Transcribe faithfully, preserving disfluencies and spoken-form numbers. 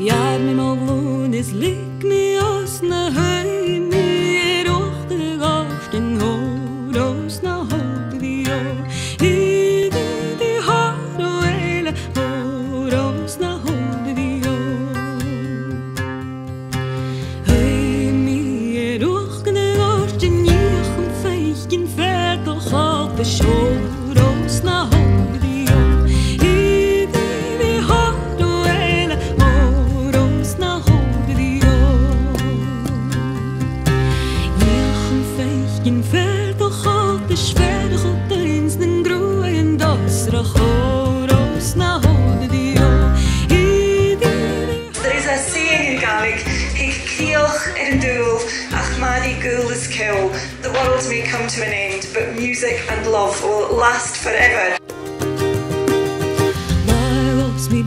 Gheàrr mi mo ghlùin is leig mi os na h-aoigh, mi air uachdar a' ghàirdein, o Ròs na h-Òigridh, o. Ìde, ìde, thar a' bhaile, o Ròs na h-Òigridh, o. Shuidh mi air uachdar a' ghàirdein, nì chum faicinn far do choltais, o Ròs na h-Òigridh, o. Ìde, ìde, thar a' bhaile, o Ròs na h-Òigridh, o. Nì chum faicinn far do choltais, far a chòrdas nan gruaidhean dosrach, o Ròs na h-Òigridh, o. Ìde, ìde, There is a saying in Gaelic, thig crìoch air an dùil ach maide gaoil is ciùil. The world may come to an end, but music and love will last forever. Mar a bhios mi